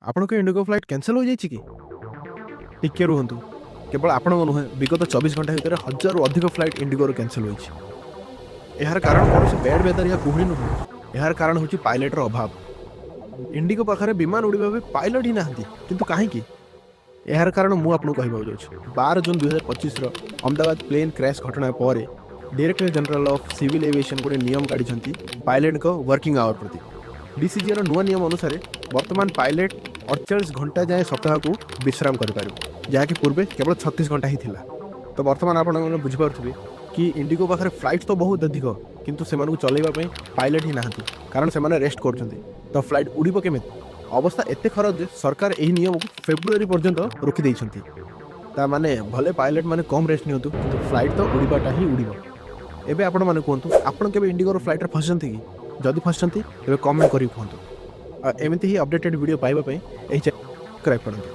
ଆପଣଙ୍କ IndiGo flight cancel ହୋଇଯାଇଛି କି? ଟିକେ ରୁହନ୍ତୁ। କେବଳ ଆପଣଙ୍କ ନୁହେଁ, ବିଗତ 24 ଘଣ୍ଟା ଭିତରେ ହଜାରରୁ ଅଧିକ ଫ୍ଲାଇଟ୍ ଇଣ୍ଡିଗୋରୁ କ୍ୟାନସଲ୍ ହୋଇଛି। ଏହାର କାରଣ କୌଣସି ବ୍ୟାଡ୍ ୱେଦର ୟା କୁହୁଡ଼ି ନୁହେଁ। ଏହାର କାରଣ ହେଉଛି ପାଇଲଟର ଅଭାବ। ଇଣ୍ଡିଗୋ ପାଖରେ ବିମାନ ଉଡ଼ିବା ପାଇଁ ପାଇଲଟ ହିଁ ନାହାନ୍ତି। କିନ୍ତୁ କାହିଁକି? ଏହାର କାରଣ ମୁଁ ଆପଣଙ୍କୁ କହିବାକୁ ଯାଉଛି। 12 ଜୁନ୍ 2025ର ଅହମ୍ମଦାବାଦ ପ୍ଲେନ୍ କ୍ରାସ୍ ଘଟଣା ପରେ Director General of Civil Aviation ଗୋଟେ ନିୟମ କାଢ଼ିଛନ୍ତି ପାଇଲଟଙ୍କ ୱାର୍କିଂ ଆୱାର ପ୍ରତି। ଡିସିଜିଏର ନୂଆ ନିୟମ ଅନୁସାରେ ବର୍ତ୍ତମାନ ପାଇଲଟ 48 ଘଣ୍ଟା ଯାଏଁ ସପ୍ତାହକୁ ବିଶ୍ରାମ କରିପାରିବ, ଯାହାକି ପୂର୍ବେ କେବଳ 36 ଘଣ୍ଟା ହିଁ ଥିଲା। ତ ବର୍ତ୍ତମାନ ଆପଣମାନେ ବୁଝିପାରୁଥିବେ କି ଇଣ୍ଡିଗୋ ପାଖରେ ଫ୍ଲାଇଟ୍ ତ ବହୁତ ଅଧିକ, କିନ୍ତୁ ସେମାନଙ୍କୁ ଚଲେଇବା ପାଇଁ ପାଇଲଟ ହିଁ ନାହାନ୍ତି, କାରଣ ସେମାନେ ରେଷ୍ଟ କରୁଛନ୍ତି। ତ ଫ୍ଲାଇଟ୍ ଉଡ଼ିବ କେମିତି? ଅବସ୍ଥା ଏତେ ଖରାପ ଯେ ସରକାର ଏହି ନିୟମକୁ ଫେବୃଆରୀ ପର୍ଯ୍ୟନ୍ତ ରୋକି ଦେଇଛନ୍ତି। ତା ମାନେ ଭଲେ ପାଇଲଟ ମାନେ କମ୍ ରେଷ୍ଟ ନିଅନ୍ତୁ, କିନ୍ତୁ ଫ୍ଲାଇଟ୍ ତ ଉଡ଼ିବାଟା ହିଁ ଉଡ଼ିବ। ଏବେ ଆପଣମାନେ କୁହନ୍ତୁ, ଆପଣ କେବେ ଇଣ୍ଡିଗୋର ଫ୍ଲାଇଟ୍ରେ ଫସିଛନ୍ତି କି? ଯଦି ଫସିଛନ୍ତି, ତେବେ କମେଣ୍ଟ କରିକି କୁହନ୍ତୁ। ଆଉ ଏମିତି ହିଁ ଅପଡେଟେଡ଼ ଭିଡ଼ିଓ ପାଇବା ପାଇଁ ଏହି ସବସ୍କ୍ରାଇବ୍ କରନ୍ତୁ।